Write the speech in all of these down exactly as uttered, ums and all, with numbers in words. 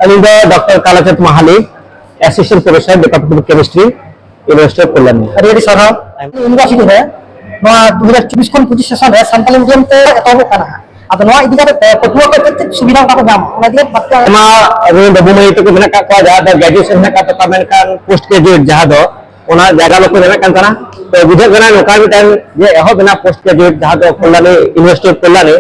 ᱟᱹᱞᱤᱧ ᱫᱚ doctor Kalachand Mahali, assistant professor, department of chemistry, university of Kalyani. ᱟᱹᱰᱤ ᱟᱹᱰᱤ ᱥᱟᱨᱦᱟᱣ᱾ ᱤᱭᱩᱱᱤᱵᱷᱟᱨᱥᱤᱴᱤ ᱨᱮ ᱱᱚᱣᱟ ᱫᱩ ᱦᱟᱡᱟᱨ ᱪᱚᱵᱵᱤᱥ ᱠᱷᱚᱱ ᱯᱚᱸᱪᱤᱥ ᱥᱮᱥᱚᱱ ᱨᱮ ᱥᱟᱱᱛᱟᱞᱤ ᱢᱤᱰᱤᱭᱟᱢ ᱛᱮ ᱮᱛᱚᱦᱚᱵᱚᱜ ᱠᱟᱱᱟ᱾ ᱟᱫᱚ ᱱᱚᱣᱟ ᱤᱫᱤ ᱠᱟᱛᱮ ᱯᱟᱹᱴᱷᱩᱣᱟᱹ ᱠᱚ ᱪᱮᱫ ᱪᱮᱫ ᱥᱩᱵᱤᱫᱷᱟ ᱚᱱᱠᱟ ᱠᱚ ᱧᱟᱢᱟ, ᱚᱱᱟ ᱤᱫᱤ ᱠᱟᱛᱮ ᱵᱟᱨᱯᱮ ᱟᱭᱢᱟ ᱟᱵᱚᱨᱮᱱ ᱵᱟᱹᱵᱩ ᱢᱟᱹᱭ ᱛᱟᱠᱚ ᱢᱮᱱᱟᱜ ᱠᱟᱜ ᱠᱚᱣᱟ, ᱡᱟᱦᱟᱸ ᱫᱚ ᱜᱨᱮᱡᱩᱭᱮᱥᱚᱱ ᱦᱮᱱᱟᱜ ᱠᱟᱜ ᱛᱟᱠᱚᱣᱟ, ᱢᱮᱱᱠᱷᱟᱱ ᱯᱳᱥᱴ ᱜᱨᱮᱡᱩᱭᱮᱴ ᱡᱟᱦᱟᱸ ᱫᱚ, ᱚᱱᱟ ᱡᱟᱭᱜᱟ ᱵᱟᱠᱚ ᱧᱟᱢᱮᱫ ᱠᱟᱱ ᱛᱟᱦᱮᱱᱟ᱾ ᱛᱚ, ᱵᱩᱡᱷᱟᱹᱜ ᱠᱟᱱᱟ ᱱᱚᱝᱠᱟ ᱢᱤᱫᱴᱟᱝ ᱡᱮ ᱮᱦᱚᱵ ᱮᱱᱟ ᱯᱳᱥᱴ ᱜᱨᱮᱡᱩᱭᱮᱴ, ᱡᱟᱦᱟᱸ ᱫᱚ ᱠᱚᱞᱞᱟᱱᱤ, ᱤᱭᱩᱱᱤᱵᱷᱟᱨᱥᱤᱴᱤ ᱚᱯᱷ ᱠᱚᱞᱞᱟᱱᱤ,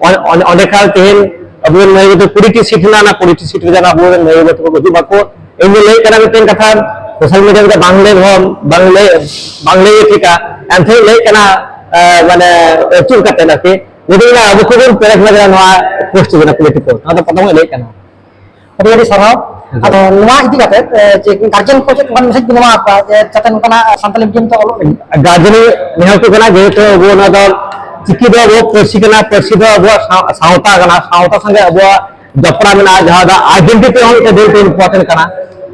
ᱚᱸᱰᱮ, ᱚᱸᱰᱮ, ᱚᱸᱰᱮ ᱠᱷᱟᱱ ᱛᱮᱦᱮᱧ ᱟᱵᱚᱨᱮᱱ ᱢᱟᱹᱭ ᱵᱟᱹᱵᱩ ᱠᱩᱲᱤ ᱴᱤ ᱥᱤᱴ ᱦᱮᱱᱟᱜᱼᱟ, ᱚᱱᱟ ᱠᱩᱲᱤ ᱴᱤ ᱥᱤᱴ ᱨᱮ ᱡᱮᱱᱚ ᱟᱵᱚᱨᱮᱱ ᱢᱟᱹᱭ ᱵᱟᱹᱵᱩ ᱛᱟᱠᱚ ᱦᱤᱡᱩᱜ ᱢᱟᱠᱚ᱾ ᱤᱧ ᱫᱚ ᱞᱟᱹᱭ ᱠᱟᱱᱟ ᱢᱤᱫᱴᱮᱱ ᱠᱟᱛᱷᱟ, ᱥᱳᱥᱟᱞ ᱢᱤᱰᱤᱭᱟ ᱨᱮᱫᱚ ᱵᱟᱝ ᱞᱟᱹᱭ ᱦᱚᱸ, ᱵᱟᱝ ᱞᱟᱹᱭ, ᱵᱟᱝ ᱞᱟᱹᱭ ᱜᱮ ᱴᱷᱤᱠᱟ᱾ ᱮᱱᱛᱮ ᱞᱟᱹᱭ ᱠᱟᱱᱟ, ᱮ, ᱢᱟᱱᱮ, ᱟᱹᱪᱩᱨ ᱠᱟᱛᱮ ᱟᱨᱠᱤ᱾ ᱡᱩᱫᱤ ᱚᱱᱟ ᱟᱵᱚ ᱠᱚᱵᱚᱱ ᱯᱮᱨᱮᱡ ᱞᱮᱠᱷᱟᱱ ᱱᱚᱣᱟ ᱯᱳᱥᱴ ᱨᱮᱱᱟᱜ ᱠᱩᱲᱤ ᱴᱤ ᱯᱳᱥᱴ, ᱱᱚᱣᱟ ᱫᱚ ᱯᱨᱚᱛᱷᱚᱢ ᱞᱟᱹᱭ ᱠᱟᱱᱟ᱾ ᱟᱹᱰᱤ ᱟᱹᱰᱤ ᱥᱟᱨᱦᱟᱣ᱾ ᱦᱮᱸ᱾ ᱟᱫᱚ ᱱᱚᱣᱟ ᱤᱫᱤ ᱠᱟᱛᱮ, ᱮ, ᱡᱮ ᱜᱟᱨᱡᱮᱱ ᱠᱚ ᱪᱮᱫ ᱞᱮᱠᱟᱱ ᱢᱮᱥᱮᱡᱽ ᱵᱤᱱ ᱮᱢᱟ ᱠᱚᱣᱟ ᱡᱮ ᱡᱟᱛᱮ ᱱᱚᱝᱠᱟᱱᱟᱜ ᱥᱟᱱᱛᱟᱞᱤ ᱢᱤᱰᱤᱭᱟᱢ ᱛᱮ ᱚᱞᱚᱜ ᱞᱟᱹᱜᱤᱫ? ᱜᱟᱨᱡᱮᱱ ᱱᱮᱦᱚᱨ ᱠᱚ ᱠᱟᱱᱟ, ᱡᱮᱦᱮᱛᱩ ᱟᱵᱚ ᱱᱚᱣᱟ ᱫᱚ ᱪᱤᱠᱤ ᱫᱚ ᱟᱵᱚ ᱯᱟᱹᱨᱥᱤ ᱠᱟᱱᱟ, ᱯᱟᱹᱨᱥᱤ ᱫᱚ ᱟᱵᱚᱣᱟᱜ ᱥᱟᱶ-, ᱥᱟᱶᱛᱟ ᱠᱟᱱᱟ, ᱥᱟᱶᱛᱟ ᱥᱚᱸᱜᱮ ᱟᱵᱚᱣᱟᱜ ᱡᱚᱯᱲᱟᱣ ᱢᱮᱱᱟᱜᱼᱟ, ᱡᱟᱦᱟᱸ ᱫᱚ ᱟᱭᱰᱮᱱᱴᱤᱴᱤ ᱦᱚᱸ ᱢᱤᱫᱴᱮᱱ ᱵᱷᱮᱨᱤ ᱤᱢᱯᱚᱨᱴᱮᱱᱴ ᱠᱟᱱᱟ᱾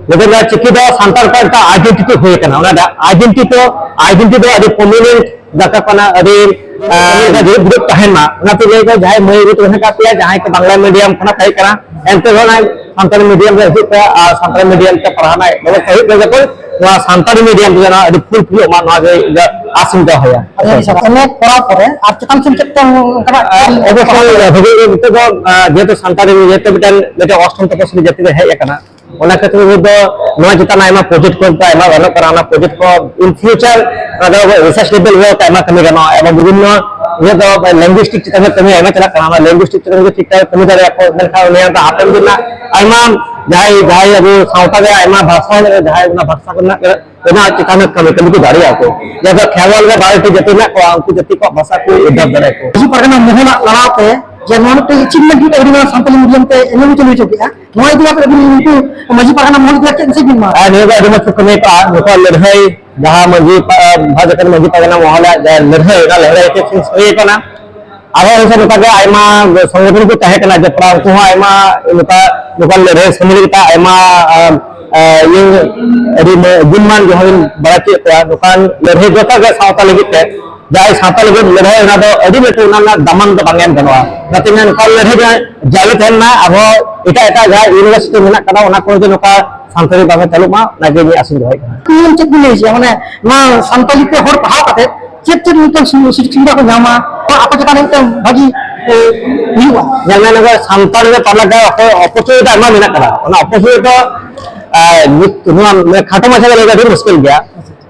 ᱱᱤᱛᱚᱜ ᱫᱚ ᱪᱤᱠᱤ ᱫᱚ ᱥᱟᱱᱛᱟᱲ ᱠᱚᱣᱟᱜ ᱢᱤᱫᱴᱟᱝ ᱟᱭᱰᱮᱱᱴᱤᱴᱤ ᱦᱩᱭ ᱟᱠᱟᱱᱟ, ᱚᱱᱟ ᱫᱚ ᱟᱭᱰᱮᱱᱴᱤᱴᱤ ᱫᱚ, ᱟᱭᱰᱮᱱᱴᱤᱴᱤ ᱫᱚ ᱟᱹᱰᱤ ᱯᱨᱚᱢᱤᱱᱮᱱᱴ ᱡᱟᱭᱜᱟ ᱠᱟᱱᱟ, ᱟᱹᱰᱤ, ᱟᱸ, ᱫᱩᱲᱩᱵ ᱫᱩᱲᱩᱵ ᱛᱟᱦᱮᱱ ᱢᱟ᱾ ᱚᱱᱟᱛᱮ ᱞᱟᱹᱭ ᱫᱚ ᱡᱟᱦᱟᱸᱭ ᱢᱟᱹᱭ ᱵᱟᱹᱵᱩ ᱛᱟᱠᱚ ᱦᱮᱱᱟᱜ ᱠᱟᱜ ᱯᱮᱭᱟ, ᱡᱟᱦᱟᱸᱭ ᱠᱚ ᱵᱟᱝᱞᱟ ᱢᱤᱰᱤᱭᱟᱢ ᱠᱷᱚᱱᱟᱜ ᱦᱮᱡ ᱠᱟᱱᱟ, ᱮᱱᱛᱮ ᱨᱮᱦᱚᱸ ᱚᱱᱟ ᱥᱟᱱᱛᱟᱲᱤ ᱢᱤᱰᱤᱭᱟᱢ ᱨᱮ ᱦᱤᱡᱩᱜ ᱯᱮ ᱟᱨ ᱥᱟᱱᱛᱟᱲᱤ ᱢᱤᱰᱤᱭᱟᱢ ᱛᱮ ᱯᱟᱲᱦᱟᱣ ᱨᱮᱱᱟᱜ ᱵᱮᱵᱚᱥᱛᱷᱟ ᱦᱩᱭᱩᱜ ᱯᱮ, ᱡᱟᱛᱮ ᱱᱚᱣᱟ ᱥᱟᱱᱛᱟᱲᱤ ᱢᱤᱰᱤᱭᱟᱢ ᱛᱮ ᱡᱮᱱᱚ ᱟᱹᱰᱤ ᱯᱷᱩᱞᱯᱷᱤᱞᱚᱜ ᱢᱟ, ᱱᱚᱣᱟ ᱜᱮ ᱤᱧᱟᱹᱜ ᱟᱥ ᱤᱧ ᱫᱚᱦᱚᱭᱟ᱾ ᱟᱹᱰᱤ ᱟᱹᱰᱤ ᱥᱟᱨᱦᱟᱣ᱾ ᱮᱢ ᱮ ᱠᱚᱨᱟᱣ ᱯᱚᱨᱮ ᱟᱨ ᱪᱮᱛᱟᱱ ᱥᱮᱱ ᱪᱮᱫ ᱠᱚ ᱚᱱᱠᱟᱱᱟᱜ ᱟᱨ ᱚᱵᱚᱥᱥᱳᱭ ᱵᱷᱟᱜᱮ ᱜᱮ ᱱᱤᱛᱚᱜ ᱫᱚ, ᱟᱸ, ᱡᱮᱦᱮᱛᱩ ᱥᱟᱱᱛᱟᱲᱤ ᱢᱤᱰᱤᱭᱟᱢ ᱛᱮ ᱢᱤᱫᱴᱮᱱ, ᱢᱤᱫᱴᱮᱱ ᱚᱥᱴᱚᱢ ᱛᱚᱯᱚᱥᱤᱞᱤ ᱡᱟᱹᱛᱤ ᱨᱮ ᱦᱮᱡ ᱟᱠᱟᱱᱟ, ᱚᱱᱟ ᱠᱷᱟᱹᱛᱤᱨ ᱱᱤᱛ ᱫᱚ ᱱᱚᱣᱟ ᱪᱮᱛᱟᱱ ᱟᱭᱢᱟ ᱯᱨᱚᱡᱮᱠᱴ ᱠᱚ ᱟᱭᱢᱟ ᱜᱟᱱᱚᱜ ᱠᱟᱱᱟ᱾ ᱚᱱᱟ ᱯᱨᱚᱡᱮᱠᱴ ᱠᱚ in future ᱚᱱᱟ ᱫᱚ ᱨᱤᱥᱟᱨᱪ ᱞᱮᱵᱮᱞ ᱨᱮ ᱟᱭᱢᱟ ᱠᱟᱹᱢᱤ ᱜᱟᱱᱚᱜᱼᱟ᱾ ᱮᱵᱚᱝ ᱵᱤᱵᱷᱤᱱᱱᱚ ᱱᱤᱭᱟᱹ ᱫᱚ ᱞᱤᱝᱜᱩᱭᱤᱥᱴᱤᱠ ᱪᱮᱛᱟᱱ ᱨᱮ ᱠᱟᱹᱢᱤ ᱟᱭᱢᱟ ᱪᱟᱞᱟᱜ ᱠᱟᱱᱟ᱾ ᱚᱱᱟ ᱞᱤᱝᱜᱩᱭᱤᱥᱴᱤᱠ ᱪᱮᱛᱟᱱ ᱨᱮ ᱴᱷᱤᱠ ᱴᱷᱟᱠ ᱠᱟᱹᱢᱤ ᱫᱟᱲᱮᱭᱟᱜᱼᱟ ᱠᱚ, ᱢᱮᱱᱠᱷᱟᱱ ᱩᱱᱤᱭᱟᱜ ᱫᱚ ᱦᱟᱯᱮᱱ ᱫᱤᱱ ᱨᱮᱱᱟᱜ ᱟᱭᱢᱟ ᱡᱟᱦᱟᱸᱭ, ᱡᱟᱦᱟᱸᱭ ᱟᱵᱚ ᱥᱟᱶᱛᱟ ᱨᱮ ᱟᱭᱢᱟ ᱵᱷᱟᱥᱟ ᱢᱮᱱᱟᱜᱼᱟ, ᱡᱟᱦᱟᱸᱭ ᱚᱱᱟ ᱵᱷᱟᱥᱟ ᱠᱚᱨᱮᱱᱟᱜ ᱨᱮᱱᱟᱜ ᱪᱮᱛᱟᱱ ᱨᱮ ᱠᱟᱹᱢᱤ, ᱠᱟᱹᱢᱤ ᱠᱚ ᱫᱟᱲᱮᱭᱟᱜᱼᱟ ᱠᱚ᱾ ᱡᱟᱦᱟᱸ ᱫᱚ ᱠᱷᱮᱨᱣᱟᱞ ᱨᱮ ᱵᱟᱨᱚᱴᱤ ᱡᱟᱹᱛᱤ ᱢᱮᱱᱟᱜ ᱠᱚᱣᱟ, ᱩᱱᱠᱩ ᱡᱟᱹᱛᱤ ᱠᱚᱣᱟᱜ ᱵᱷᱟᱥᱟ ᱠᱚ ᱩᱫᱽᱫᱷᱟᱨ ᱫᱟᱲᱮᱭᱟᱜᱼᱟ ᱠᱚ᱾ ᱢᱟᱹᱡᱷᱤ ᱯᱟᱨᱜᱟᱱᱟ ᱢᱚᱦᱚᱞᱟᱜ ᱞᱟᱲᱟᱣ ᱛᱮ ᱡᱮ ᱱᱚᱣᱟ ᱢᱤᱫᱴᱮᱱ ᱟᱹᱪᱤᱵᱷᱢᱮᱱᱴ ᱢᱤᱫᱴᱮᱱ ᱟᱹᱰᱤ ᱢᱟᱨᱟᱝ ᱥᱟᱱᱛᱟᱞᱤ ᱢᱤᱰᱤᱭᱟᱢ ᱛᱮ ᱮᱢ ᱮ ᱪᱟᱹᱞᱩ ᱦᱚᱪᱚ ᱠᱮᱫᱼᱟ, ᱱᱚᱣᱟ ᱤᱫᱤ ᱠᱟᱛᱮ ᱟᱹᱵᱤᱱ ᱩᱱᱠᱩ ᱢᱟᱹᱡᱷᱤ ᱯᱟᱨᱜᱟᱱᱟ ᱢᱚᱦᱚᱞ ᱤᱫᱤ ᱠᱟᱛᱮ ᱪᱮᱫ ᱢᱮᱥᱮᱡᱽ ᱵᱤᱱ ᱮᱢᱟ? ᱟᱨ ᱱᱤᱭᱟᱹ ᱫᱚ ᱟᱹᱰᱤ ᱢᱚᱡᱽ ᱠᱚ ᱠᱟᱹᱢᱤ ᱠᱟᱜᱼᱟ, ᱱᱩᱠᱩᱣᱟᱜ ᱞᱟᱹᱲᱦᱟᱹᱭ, ᱡᱟᱦᱟᱸ ᱢᱟᱹᱡᱷᱤ ᱯᱟ-, ᱵᱷᱟᱡᱟ ᱠᱟᱱᱟ, ᱢᱟᱹᱡᱷᱤ ᱯᱟᱨᱜᱟᱱᱟ ᱢᱚᱦᱚᱞᱟᱜ ᱡᱟᱦᱟᱸ ᱞᱟᱹᱲᱦᱟᱹᱭ, ᱚᱱᱟ ᱞᱟᱹᱲᱦᱟᱹᱭ ᱛᱮ ᱥᱟᱹᱠᱷᱤ ᱦᱩᱭ ᱠᱟᱱᱟ᱾ ᱟᱨᱦᱚᱸ ᱚᱱᱠᱟ ᱱᱚᱝᱠᱟ ᱜᱮ ᱟᱭᱢᱟ ᱥᱚᱝᱜᱚᱴᱷᱚᱱ ᱠᱚ ᱛᱟᱦᱮᱸ ᱠᱟᱱᱟ, ᱡᱚᱯᱲᱟᱣ ᱩᱱᱠᱩ ᱦᱚᱸ ᱟᱭᱢᱟ ᱱᱚᱝᱠᱟ, ᱱᱚᱝᱠᱟ ᱞᱟᱹᱲᱦᱟᱹᱭ ᱥᱟᱹᱢᱤᱞ ᱠᱟᱛᱮ ᱟᱭᱢᱟ, ᱟᱢ, ᱮ, ᱤᱭᱟᱹ, ᱟᱹᱰᱤ ᱢᱚ-, ᱜᱩᱱᱢᱟᱱ ᱡᱚᱦᱟᱨ ᱤᱧ ᱵᱟᱲᱟᱭ ᱦᱚᱪᱚᱭᱮᱫ ᱠᱚᱣᱟ᱾ ᱱᱚᱝᱠᱟᱱ ᱞᱟᱹᱲᱦᱟᱹᱭ ᱡᱚᱛᱚ ᱜᱮ ᱥᱟᱶᱛᱟ ᱞᱟᱹᱜᱤᱫ ᱛᱮ ᱡᱟᱦᱟᱸᱭ ᱥᱟᱶᱛᱟ ᱞᱟᱹᱜᱤᱫ ᱞᱟᱹᱲᱦᱟᱹᱭ, ᱚᱱᱟ ᱫᱚ ᱟᱹᱰᱤ ᱞᱟᱹᱴᱩ, ᱚᱱᱟ ᱨᱮᱱᱟᱜ ᱫᱟᱢᱟᱱ ᱫᱚ ᱵᱟᱝ ᱮᱢ ᱜᱟᱱᱚᱜᱼᱟ᱾ ᱚᱱᱟᱛᱮ ᱤᱧ ᱱᱚᱝᱠᱟ ᱞᱟᱹᱲᱦᱟᱹᱭ ᱡᱟ-, ᱡᱟᱹᱨᱤ ᱛᱟᱦᱮᱱ ᱢᱟ᱾ ᱟᱨᱦᱚᱸ ᱮᱴᱟᱜ ᱮᱴᱟᱜ ᱡᱟᱦᱟᱸ university ᱢᱮᱱᱟᱜ ᱠᱟᱫᱟ, ᱚᱱᱟ ᱠᱚᱨᱮ ᱡᱮ ᱱᱚᱝᱠᱟ ᱥᱟᱱᱛᱟᱲᱤ ᱵᱷᱟᱵᱮ ᱪᱟᱹᱞᱩᱜ ᱢᱟ, ᱚᱱᱟᱜᱮ ᱤᱧᱟᱹᱜ ᱟᱥᱤᱧ ᱫᱚᱦᱚᱭᱮᱫ ᱠᱟᱱᱟ᱾ ᱤᱧ ᱪᱮᱫ ᱵᱤᱱ ᱞᱟᱹᱭ ᱦᱚᱪᱚᱭᱟ, ᱢᱟᱱᱮ ᱱᱚᱣᱟ ᱥᱟᱱᱛᱟᱲᱤ ᱛᱮ ᱦᱚᱲ ᱯᱟᱲᱦᱟᱣ ᱠᱟᱛᱮ ᱪᱮᱫ ᱪᱮᱫ ᱱᱤᱛᱚᱝ ᱥᱩ-, ᱥᱩᱡᱳᱜᱽ ᱥᱩᱵᱤᱫᱷᱟ ᱠᱚ ᱧᱟᱢᱟ, ᱟᱠᱚ ᱪᱮᱛᱟᱱ ᱨᱮ ᱢᱤᱫᱴᱟᱝ ᱵᱷᱟᱹᱜᱤ, ᱮ, ᱦᱩᱭᱩᱜᱼᱟ? ᱧᱮᱞ ᱢᱮ, ᱱᱚᱣᱟ ᱥᱟᱱᱛᱟᱲᱤ ᱛᱮ ᱯᱟᱲᱦᱟᱣ ᱞᱮᱠᱟ ᱚᱠᱚᱭ opportunity ᱟᱭᱢᱟ ᱢᱮᱱᱟᱜ ᱠᱟᱫᱟ, ᱚᱱᱟ opportunity ᱫᱚ, ᱮ, ᱱᱤᱛ ᱱᱚᱣᱟ ᱢᱟᱱᱮ ᱠᱷᱟᱴᱚ ᱢᱟᱪᱷᱟ ᱛᱮ ᱞᱟᱹᱭ ᱫᱚ ᱟᱹᱰᱤ ᱢᱩᱥᱠᱤᱞ ᱜᱮᱭᱟ᱾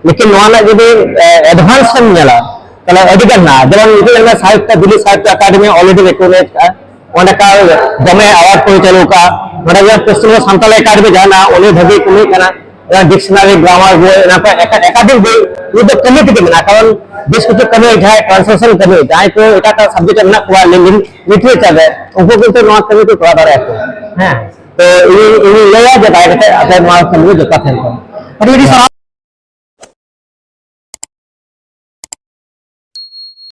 ᱞᱮᱠᱤᱱ ᱱᱚᱣᱟ ᱨᱮᱱᱟᱜ ᱡᱩᱫᱤ, ᱮ, advance ᱮᱢ ᱧᱮᱞᱟ, ᱛᱟᱦᱞᱮ ᱟᱹᱰᱤ ᱜᱟᱱ ᱢᱮᱱᱟᱜᱼᱟ᱾ ᱡᱮᱢᱚᱱ ᱱᱤᱛᱚᱜ ᱧᱮᱞ ᱢᱮ, ᱥᱟᱦᱤᱛᱛᱚ, ᱫᱤᱞᱞᱤ ᱥᱟᱦᱤᱛᱛᱚ ᱮᱠᱟᱰᱮᱢᱤ already recognize ᱠᱟᱜᱼᱟ᱾ ᱚᱸᱰᱮ ᱠᱟ ᱫᱚᱢᱮ award ᱠᱚ ᱪᱟᱹᱞᱩ ᱠᱟᱜᱼᱟ᱾ ᱱᱚᱰᱮ ᱡᱮᱢᱚᱱ ᱯᱚᱥᱪᱤᱢ ᱵᱚᱝᱜᱚ ᱥᱟᱱᱛᱟᱲ ᱮᱠᱟᱰᱮᱢᱤ ᱡᱟᱦᱟᱸ ᱢᱮᱱᱟᱜᱼᱟ, ᱩᱱᱤ ᱵᱷᱟᱹᱜᱤ ᱠᱟᱹᱢᱤᱭᱮᱫ ᱠᱟᱱᱟ᱾ ᱚᱱᱟ dictionary, grammar ᱵᱳᱭ, ᱚᱱᱟ ᱠᱚ ᱮᱠᱟ-, ᱮᱠᱟᱰᱮᱢᱤ ᱵᱳᱭ, ᱩᱱᱤ ᱫᱚ ᱠᱟᱹᱢᱤ ᱛᱮᱜᱮ ᱢᱮᱱᱟᱜᱼᱟ᱾ ᱠᱟᱨᱚᱱ ᱵᱮᱥ ᱠᱤᱪᱷᱩ ᱠᱟᱹᱢᱤ, ᱡᱟᱦᱟᱸᱭ translation ᱠᱟᱹᱢᱤ, ᱡᱟᱦᱟᱸᱭ ᱠᱚ ᱮᱴᱟᱜ ᱮᱴᱟᱜ subject ᱨᱮ ᱢᱮᱱᱟᱜ ᱠᱚᱣᱟ, ᱞᱤ-, ᱞᱤ-, literature ᱨᱮ, ᱩᱱᱠᱩ ᱠᱤᱱᱛᱩ ᱱᱚᱣᱟ ᱠᱟᱹᱢᱤ ᱠᱚ ᱠᱚᱨᱟᱣ ᱫᱟᱲᱮᱭᱟᱜᱼᱟ ᱠᱚ᱾ ᱦᱮᱸ, ᱛᱚ ᱤᱧ, ᱤᱧᱤᱧ ᱞᱟᱹᱭᱟ ᱡᱮ ᱫᱟᱭᱟ ᱠᱟᱛᱮ ᱟᱯᱮ ᱱᱚᱣᱟ ᱠᱟᱹᱢᱤ ᱨᱮ ᱡᱚᱯᱲᱟᱣ ᱛᱟᱦᱮᱱ ᱯᱮ᱾ ᱟᱹᱰᱤ ᱟᱹᱰᱤ ᱥᱟᱨᱦᱟᱣ᱾